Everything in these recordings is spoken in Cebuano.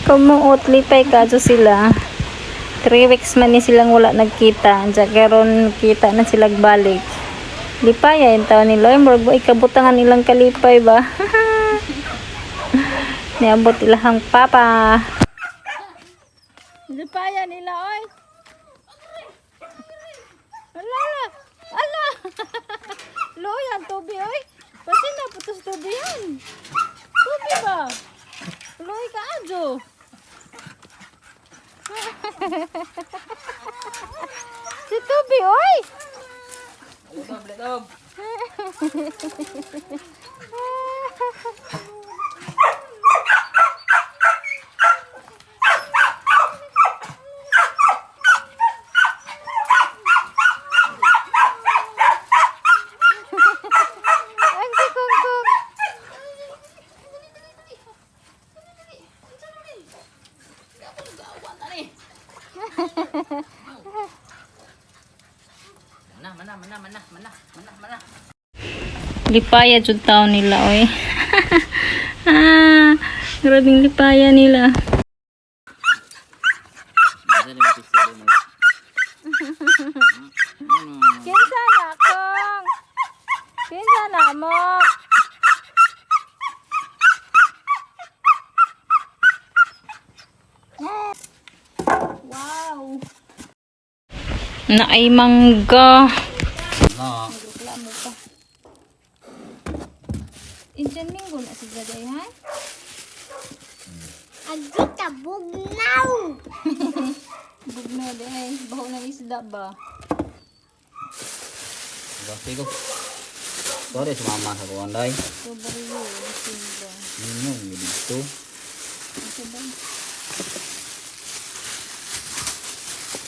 Kumuot, lipay kadto sila. 3 weeks man ni silang wala nagkita. Diya karon kita na sila balik. Lipay ay taon nila. Ay, murag ba ikabutangan ilang kalipay ba? Niabot ilahang papa. Lipaya nila, oy. Ala, ala. Ala. Loyan, tubi, oy. Pasin na, putos tubi yan. Tubi ba? Loy ka, adyo. Si Tubi, oy! Letob, letob. Ang si Kungkung. Mana, mana, mana, mana, mana, mana, mana. Lipaya jud taon nila, oy. Ah, grabing lipaya nila. Kinsa na kong? Kinsa na mo? Wow. Naay mangga. No. Reklamo pa. Indian Mingo na si Jaday, ha? Agita bugnaw. Bugno di ay. Baho ng isda ba? Go, go. Sorry, sumama sa kuwan day. So, bariyo. Simba. Ninyo, dito. Ito ba?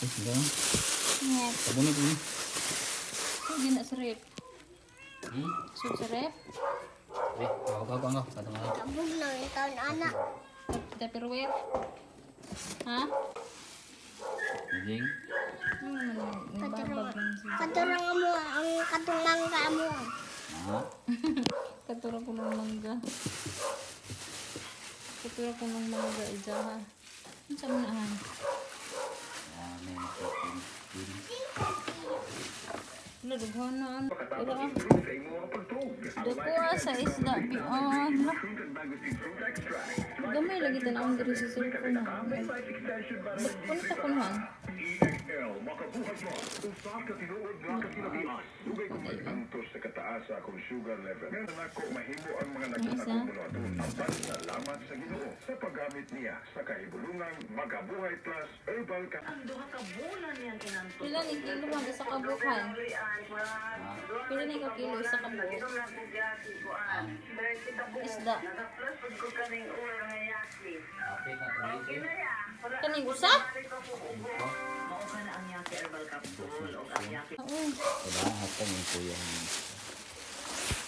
Eh, sige lang. Ngep. Sabunit, ini. Hindi na sa rep. Hmm? So, sa rep? Eh, ako, ako, ako. Katong ako. Bugnaw yung taon ana. Tupperware? Ha? Jing. Ano naman yung babag ng si Katurang mo ang katong mangga mo. Ah. Katura ko ng mangga. Katura ko ng mangga, ija ha. Ano sa mga han? Ah, may chicken. Wala, dughan na ano. Pero ah. Dako ah, sa isda. Bi ah. Hala. Gamay lagi tanawang diri sa cellphone ha. Ano ta kunuhan? Sa kataas sa akong sugar level. Nga nako mahimo ang mga Ang isa? nagkakumuladon. Apan salamat sa Ginoo sa paggamit niya sa kahibulungang Magabuhay Plus Herbal Ka. Pila ni kilo man isa ka bukan? Pila ni ka kilo isa ka buok? Isda. Okay na, tuloy. Kaning usa? Ito. Oo. Wala, hatang yung kuya.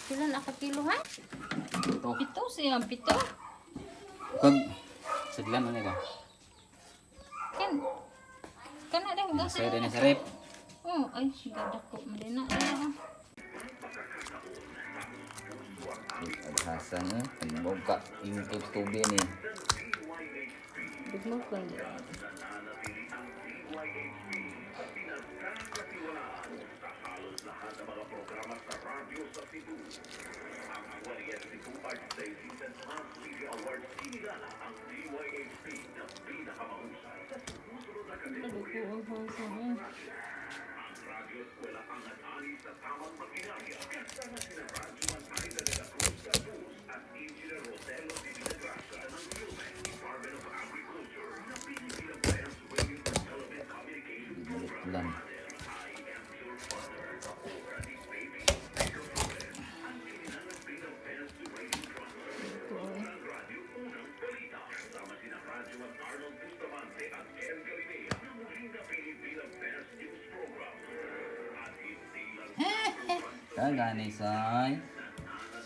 Pila na ka kilo ha? Ito. Pito siya, pito. Kag, sidlan ano ba? Kan. Kana dahil hugasan Saya na. din sa rep. Oh, ay, gadako mo din na. Ay, ah. Hasan eh, ang ka yung tubi ni. Dugmog ko hindi. Dugmog ko ang hasan, eh. Lan. Ito, eh. Kagani say.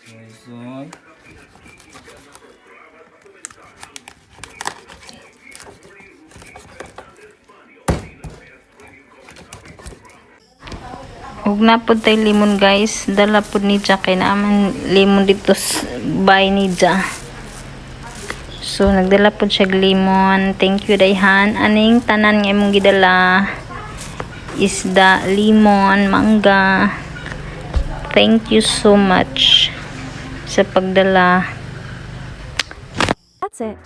Soy soy. Ug na pud tay limon, guys. Dala pud ni Ja kay naaman limon dito sa bay ni Ja. So nagdala pod siya limon. Thank you, dayhan. Aning tanan nga imong gidala. Isda, limon, mangga. Thank you so much sa pagdala. That's it.